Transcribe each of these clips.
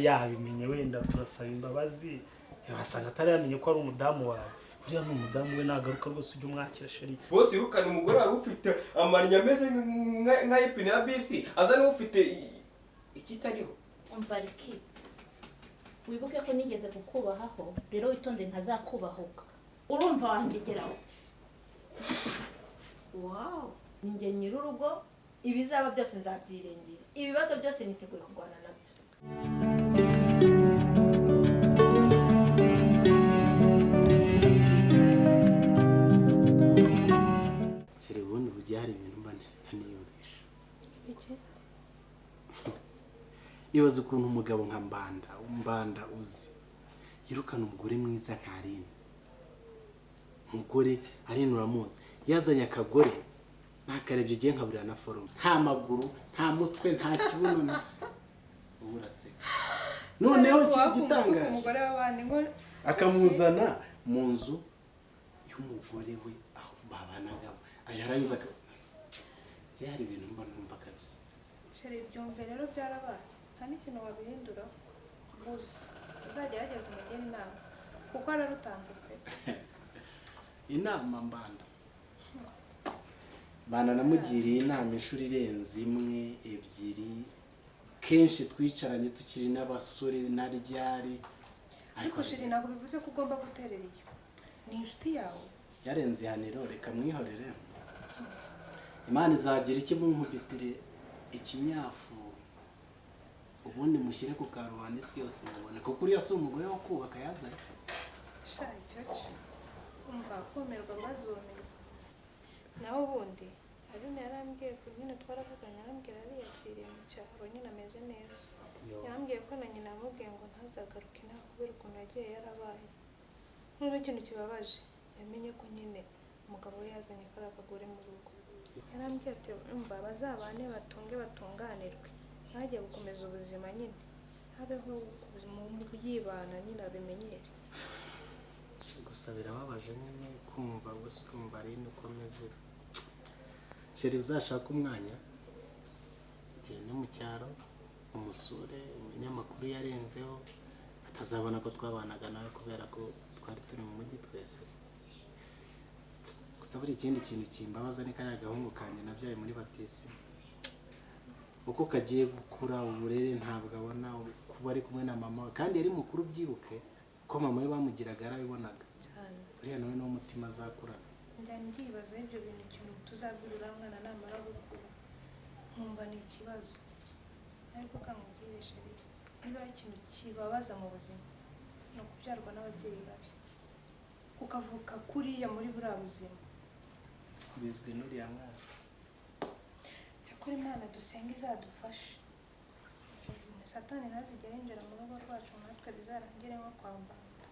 Atari yabimenye, wenda turasaba imbabazi, wasanga atari yamenye ko ari umudamu wawe. Uriya ni umudamu we, nagaruka rwose ujye umwakira chéri. Bose yirukana umugore wari ufite amarinya ameze nk'ay'ipine ya bisi, aza n'ufite ikitariho. Umva Riki, wibuke ko nigeze kukubahaho, rero witonde ntazakubahuka. Urumva wangegeraho? Wow, ninjye nyir'urugo, ibizaba byose nzabyirengera, ibibazo byose niteguye kurwana nabyo. Chéri, ubundi burya hari ibintu mba ntaniyumvisha. Iki? Nibaza ukuntu umugabo nka Mbanda, Mbanda uzi, yirukana umugore mwiza nka Aline. Umugore Aline uramuzi, yazanye akagore ntakarebye igihe nkaburira na forome, nta maguru, nta mutwe, nta kibuno, nta ubu uraseka. Noneho igitangaje umugore w'abandi ngo akamuzana mu nzu y'umugore we aho babanagamo, yarangiza byari ibintu mba numva kabisa. Chéri, byumve rero, byarabaye, nta n'ikintu wabihinduraho, gusa uzagerageze umugire inama kuko ararutanze pe. Inama Mbanda, Mbanda namugiriye inama inshuro irenze imwe, ebyiri, kenshi twicaranye tukiri n'abasore na ryari. Ariko chéri, ntabwo bivuze ko ugomba guterera iyo ni inshuti yawe. Byarenze ihaniro, reka mwihorere. Imana izagira icyo munkubitire ikinyafu, ubundi mushyire ku karubanda isi yose mubone, kuko uriya si umugore wo kubaka yazanye. Sha icyoco, umva, kumirwa bazumirwa. Naho ubundi Aline yarambwiye ko nyine twaravuganye, arambwira ariyakiriye mu cyaro nyine ameze neza. Yarambwiye ko na nyina yamubwiye ngo ntazagaruke inaha kubera ukuntu yagiye yarabaye. Noneho ikintu kibabaje, yamenye ko nyine umugabo we yazanye kariya kagore mu rugo. Yarambwiye ati umva, bazabane batunge batunganirwe, ntajye gukomeza ubuzima nyine, habeho mu yibana nyine abimenyere. Gusa birababaje nyine kumva gusa ukumva Aline uko ameze. Chéri, uzashaka umwanya ugende mu cyaro umusure, umenye amakuru yarenzeho, atazabona ko twabanaga nawe kubera ko twari turi mu mujyi twese. Gusa buri ikindi kintu kimbabaza ni kariya gahungu kanjye nabyaye muri batisi, uko kagiye gukura uburere ntabwo abona kuba ari kumwe na mama we, kandi yari mukuru byibuke ko mama we bamugiraga yarabibonaga cyane. Buriya nawe niwo mutima azakurana. Njya mbyibazaho ibyo bintu, ikintu tuzabwira uriya mwana namara gukura, nkumva ni ikibazo. Ariko kamubwire chéri, niba hari ikintu kibabaza mu buzima ni ukubyarwa n'ababyeyi babi, ukavuka kuriya muri buriya buzima. Bizwi n'uriya mwana. Cyakora Imana dusenga izadufashe, Satani ntazigere yinjira mu rugo rwacu, natwe bizarangire nko kwa Mbanda.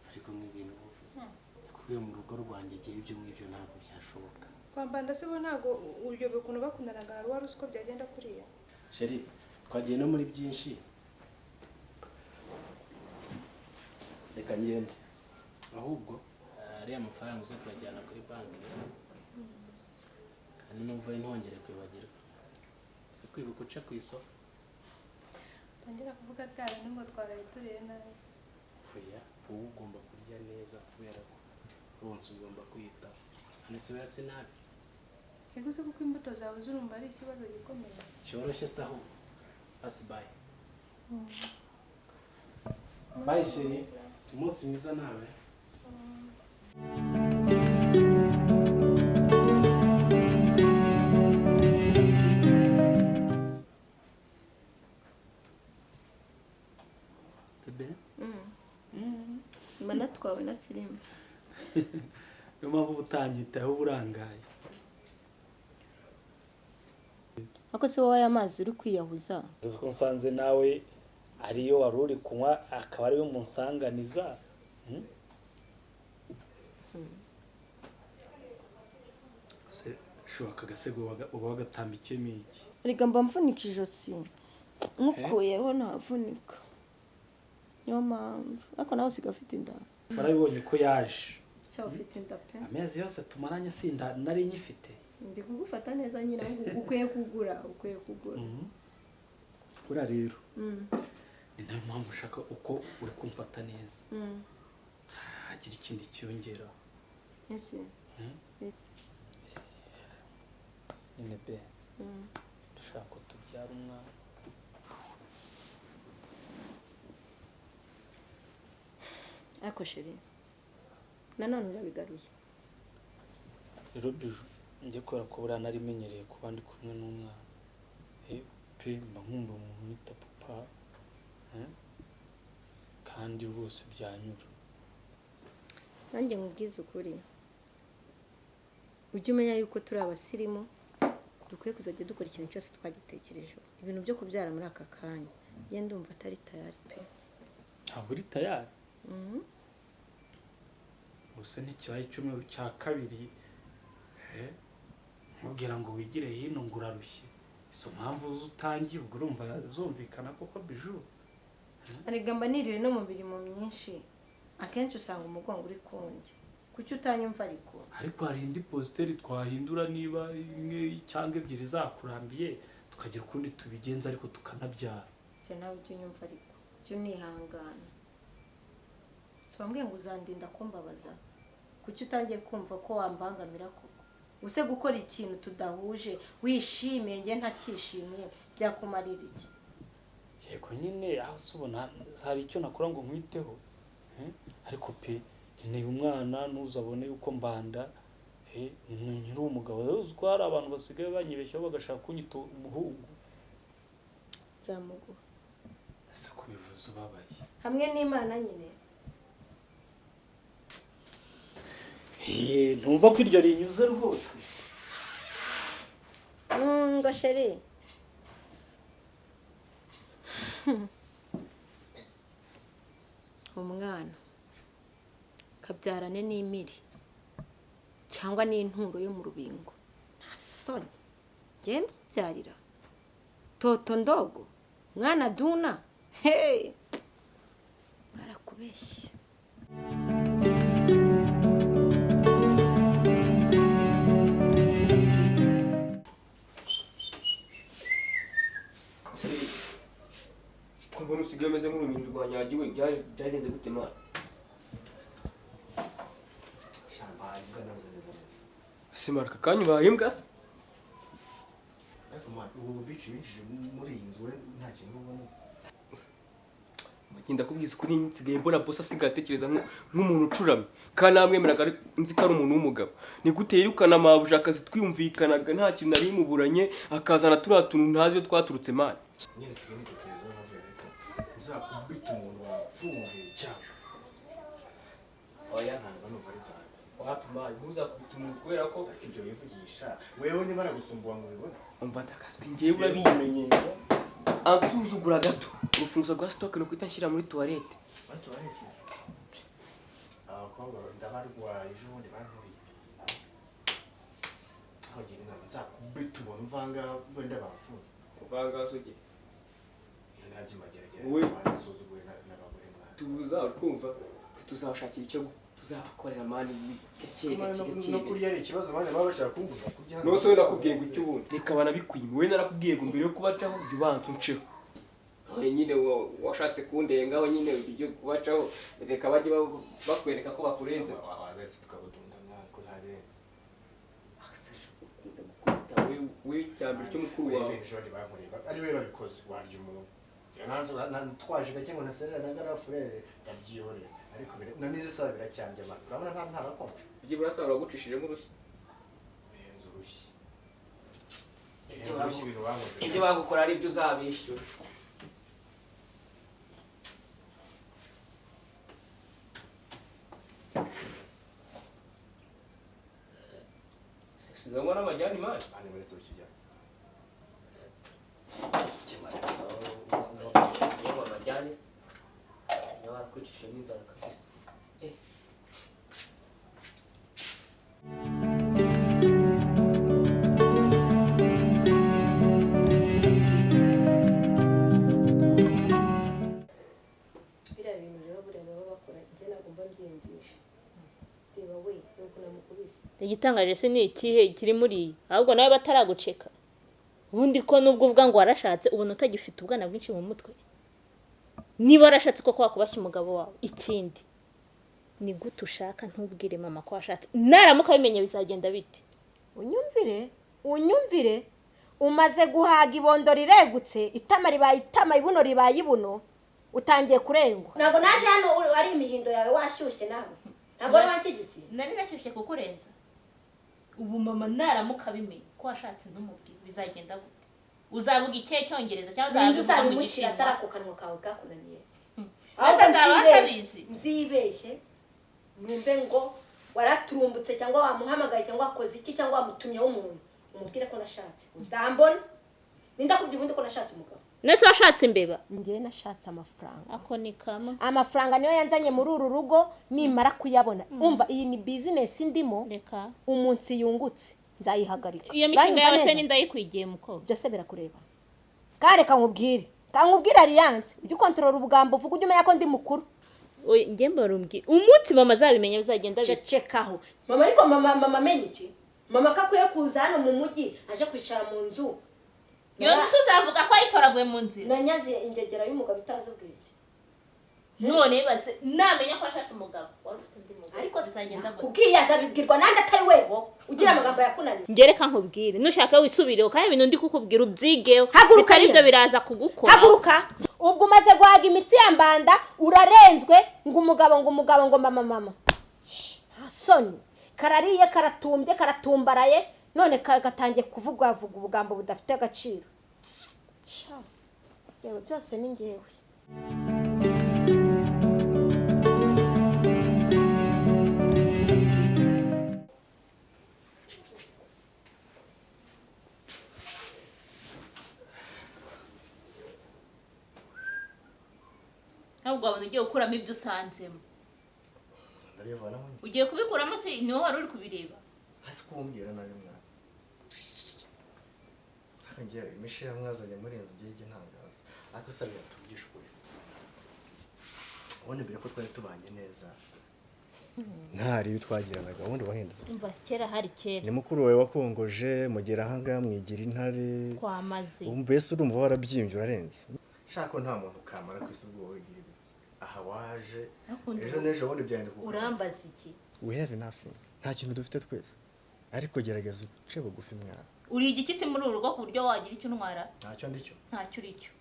Ariko nk'ibintu uvuze, ndakubwiye mu rugo rwanjye igihe ibyo ngibyo ntabwo byashoboka. Kwa Mbanda se bo ntabwo uyobewe ukuntu bakundanaga? Hari uwari uzi ko byagenda kuriya? Chéri, twagiye no muri byinshi, reka ngende ahubwo ariya mafaranga uze kuyajyana kuri banki, kandi numva ntongere kwibagirwa, uze kwibuka uce ku isoko. Tongera kuvuga bya bintu ngo twaraye turiye nabi. Oya, wowe ugomba kurya neza kubera ko rwose ugomba kwiyitaho, hano si nabi. Ego se, kuko imbuto zawe zurumva ari ikibazo gikomeye. Cyoroshye se ahubwo. Basi bye bye chéri, umunsi mwiza nawe. Bébé. Mbona twabona filime. Niyo mpamvu uba utanyitayeho, uba urangaye. Ariko se wowe aya mazi uri kwiyahuza? Uzi ko nsanze nawe ariyo wari uri kunywa, akaba ariyo munsanganiza? Se shuka agasego uba wagatambikiyemo iki? Erega mba mvunika ijosi, nkukuyeho ntavunika, niyo mpamvu. Ariko nawe usigaye ufite inda. Warabibonye ko yaje. Cyangwa ufite inda pe. Amezi yose tumaranye sinda nari nyifite. Ndi kugufata neza nyine, ahubwo ukwiye kugura, ukwiye kugura. Buriya rero Ni nayo mpamvu ushaka uko uri kumfata neza. Hagira ikindi cyiyongera. Ese Nyine be. Dushaka ko tubyara umwana. Ariko chérie, nanone urabigaruye. Rero Bijou, njye kubera ko buriya nari menyereye kuba ndi kumwe n'umwana. Pe mba nkumva umuntu wita papa. Kandi rwose byanyura. Nanjye nkubwize ukuri, ujye umenya yuko turi abasirimu, dukwiye kuzajya dukora ikintu cyose twagitekerejeho. Ibintu byo kubyara muri aka kanya njye ndumva atari tayari pe. Ntabwo uri tayari? Gusa ntikibaye icyumweru cya kabiri, nkubwira ngo wigire hino ngo urarushye. Izo mpamvu utangiye ubwo urumva zumvikana koko Bijou? Arega mba niriwe no mu mirimo myinshi, akenshi usanga umugongo uri kundya. Kuki utanyumva ariko? Ariko hari indi positeri twahindura niba imwe cyangwa ebyiri zakurambiye, tukagira ukundi tubigenza ariko tukanabyara. Njye nawe ujye unyumva ariko, ujye unihangana. Si wambwiye ngo uzandinda kumbabaza? Kuki utangiye kumva ko wambangamira koko? Use gukora ikintu tudahuje wishimiye njye ntakishimiye byakumarira iki? Yego nyine aho se ubona hari icyo nakora ngo nkwiteho, ariko pe nkeneye umwana ntuzabone yuko mbanda nkiri umugabo. Uzi ko hari abantu basigaye banyibeshyaho bagashaka kunyita umuhungu. Nzamuguha. Ese kubivuza ubabaye? Hamwe n'Imana nyine. Ntumva ko iryo rinyuze rwose. Ngo chérie. Umwana kabyarane n'imiri cyangwa n'inturo yo mu rubingo, nta soni. Njye mbyarira toto ndogo mwana duna. Hey, barakubeshya. Mbona usigaye umeze nk'urubingo rwanyagiwe, byagenze gute mana? Ese mara aka kanya ubaye imbwa se? Ariko mwana, ubu bici binjije muri iyi nzu we nta kintu ubona. Ngenda kubwiza ukuri, nsigaye mbona boss asigaye atekereza nk'umuntu ucuramye, kandi namwemeraga nzi ko ari umuntu w'umugabo. Ni gute yirukana mabuja akazi twiyumvikanaga nta kintu nari muburanye, akazana turiya tuntu ntazi iyo twaturutse mana. Nyine nsigaye nitekerezaho nkavuga reka nzakubita umuntu wapfuye cyangwa Oya ntabwo numva ari byawe. Wapi mani, ntuzakubita umuntu kubera ko Ibyo wivugisha wewe niba aragusumbuwa ngo ubibone. Umva ndakaswe njyewe urabizi. Ansuzugura gato urufunguzo rwa stock ni ukwita nshyira muri toilette. Muri toilette? Abakobwa ndabarwaye ejo bundi banturiye. Nkagira inama nzakubita umuntu mvanga wenda bamfunga. Uvanga suge. Najya imageragere We- banasuzuguye n'abagore mwana. Tuza urikumva tuzabashakira icyo tuzabakorera mani gake gake gake. No kurya ari ikibazo mwana, baba bashaka kumbuza kurya. Nose we nakubwiye ngo icyo ubundi reka banabikwima. We narakubwiye ngo mbere yo kubacaho jya ubanza unceho. Oye nyine washatse kundengaho nyine ujye kubacaho, reka bajye bakwereka ko bakurenze. Wagaretse tukabudunda mwana ko ntabirenze. Ukunda gukubita we cyambere cy'umukuru wawe. Ejo bankoreye ari we babikoze warya umuntu. Twaje gake ngo naserera na garafurere ndabyihorera, ariko na n'izi saha biracyambye abantu. Urabona nta ntarakonje. Byibura saha uragucishijemo urushyi. Birenze urushyi. Birenze urushyi ibintu bankoze. Ibyo bagukora ari byo uzabishyura. Siganywa n'amajyani mani. Mani uretse ukijyana. Amajyani se. Niba barakwicishije n'inzara kabisa. Biriya bintu rero buriya baba bakora njye ntabwo mba mbyiyumvisha. Reba we nuko namukubise. Igitangaje se ni ikihe kiri muri iyi? Ahubwo nawe bataraguceka. Ubundi ko nubwo uvuga ngo warashatse ubona utagifite ubwana bwinshi mu mutwe. Niba warashatse koko wakubashya umugabo wawe. Ikindi ni gute ushaka ntubwire mama ko washatse? Naramuka abimenye bizagenda bite? Unyumvire, unyumvire. Umaze guhaga ibondo riregutse, itama ribaye itama, ibuno ribaye ibuno, utangiye kurengwa. Ntabwo naje hano ari imihindo yawe washyushye nawe. Ntabwo wari wanshyigikiye. Nari nashyushye kukurenza. Ubu mama naramuka abimenye ko washatse ntumubwire bizagenda gute? Uzavuga ikihe cyongereza cyangwa ninde uzavuga mu uzabimushyira Gishinwa? Atari ako kanwa kawe kakunaniye. Ese Ahubwo azaba nzibeshye, atabizi? nzibeshye numve ngo waraturumbutse cyangwa wamuhamagaye cyangwa wakoze iki cyangwa wamutumyeho umuntu, umubwire ko nashatse. Uzambona. Ninde akubwira ubundi ko nashatse umugabo? Nese washatse imbeba? Njyewe nashatse amafaranga. Ako ni kamwe. Amafaranga niyo yanzanye muri uru rugo, nimara kuyabona. Umva, iyi ni business ndimo. Reka. Umunsi yungutse nzayihagarika. Iyo mishinga Uranyumva yawe se neza? n'indayikwigiye mukobwa? Byose birakureba. Kare kankubwire. Kankubwire Alliance, ujye ukontorora ubugambo uvuga, ujye umenya ko ndi mukuru. Oya, njye mbarumbwira umunsi mama azabimenya bizagenda bite? Cecekaho. Mama ariko mama amenye iki? Mama ko akwiye kuza hano mu mujyi aje kwicara mu nzu. Iyo nzu uzavuga ko ayitoraguye mu nzira. Nanyaze ingegera y'umugabo itazi ubwenge. None baze namenya ko ashatse umugabo wari ufite undi mugabo. Ariko bizagenda gute? kubwiye azabibwirwa nande atari weho ugira amagambo yakunaniye. Njye reka nkubwire, nushaka wisubireho kandi ibintu ndi kukubwira ubyigeho. Haguruka Bitari Liya. ibyo biraza kugukora. Haguruka. Ubwo umaze guhaga imitsi ya mbanda urarenzwe ngo umugabo ngo umugabo ngo mama mama. Nta soni. Karariye karatumbye karatumbaraye none gatangiye kuvuga vuga ubugambo budafite agaciro. Sha. Yewe byose ni njyewe. Ntabwo wabona ugiye gukuramo ibyo usanzemo. Ndabivanamo. Ugiye kubikuramo se niho wari uri kubireba? Hasi kumbwira nabi mwana. Ngiye imishira mwazanye muri inzu ngiye ijye ntangaza. Ariko usabye tuvugishe ukuri. Ubundi mbere ko twari tubanye neza. Ntari ibi twagiranaga ubundi wahindutse. Umva kera hari kera. Ni mukuru wawe wakongoje mugera aha ngaha mwigira intare. Twamaze. Ubu mbese urumva warabyimbye urarenze. Shaka ko nta muntu kamara ku isi ubwo wowe wigira ibiki. Aha waje ejo n'ejo bundi byahindutse kuko Urambaza iki? We have nothing. Nta kintu dufite twese. Ariko gerageza uce bugufi mwana. Uri igiki se muri uru rugo ku buryo wagira icyo untwara? Ntacyo ndicyo. Ntacyo uri cyo.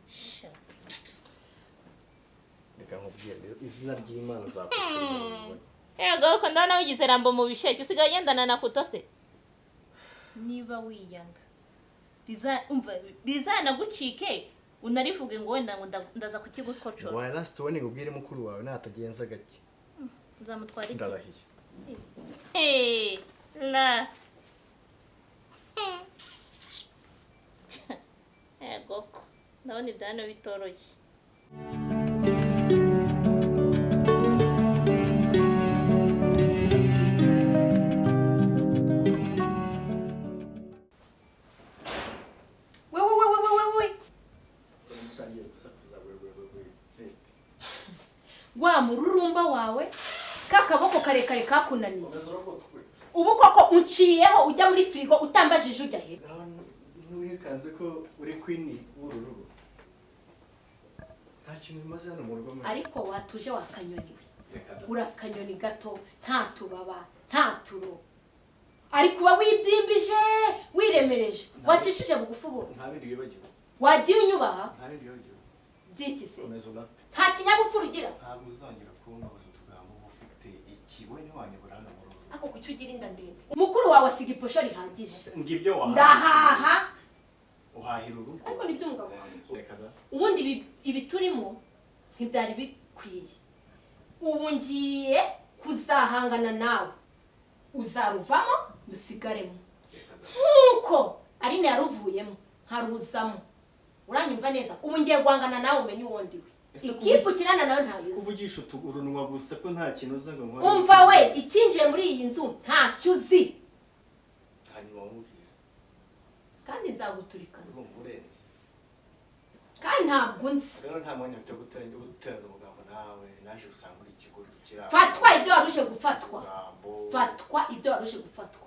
Sha. Reka nkubwire izina ry'Imana uzakurikira. Yego ko ndabona wigize Rambo mu bisheke usigaye ugendana na kuto se. Niba wiyanga umva rizanagucike unarivuge ngo wenda ngo ndaza kukigukocora. Wa last warning ubwire mukuru wawe natagenza gake. Nzamutwara iki? Ndarahiye. Hey, la. Yego ko ndabona ibyano bitoroshye. Wewe wewe wewe wewe. Utangiye gusakuza wewe wewe. Wa mururumba wawe kakaboko karekare kakunaniye. Ubu koko unciyeho ujya muri frigo utambajije ujya he? Ntiwikanze ko uri queen w'uru rugo. Nta kintu bimaze hano mu rugo. Ariko watuje wakanyoniwe. Uri akanyoni gato nta tubaba nta turo. Ariko uba wibyimbije wiremereje wacishije bugufi ubu. Nta bindi wibagiwe. Wagiye unyubaha? Nta bindi wibagiwe. Byiki se? Komeza urape. Nta kinyabupfura ugira. Ntabwo uzongera kumbaza utugambo uba ufite iki we ntiwanyobora hano mu rugo. Ako kuki ugira inda ndende? Mukuru wawe asiga iposho rihagije. Ngibyo wahaha. Ndahaha. Uhahira urugo. Ariko nibyo umugabo wanjye. Ubundi ibi turimo ntibyari bikwiye. Ubu ngiye kuzahangana nawe. Uzaruvamo dusigaremo. Nkuko Aline yaruvuyemo nkaruzamo. Uranyumva neza? Ubu ngiye guhangana nawe umenye uwo ndiwe. Ikipe ukirana nayo ntayuzi. Kuvugisha urunwa gusa ko nta kintu uza ngo nkore. Umva we, ikinjiye muri iyi nzu ntacyo uzi. Hanyuma wamubwira. Kandi nzaguturikana. Urumva urenze. Kandi ntabwo nzi. Rero nta mwanya mfite guterana umugambo nawe, naje gusanga uri ikigoryi kiri aho. Fatwa ibyo waruje gufatwa. Fatwa ibyo waruje gufatwa.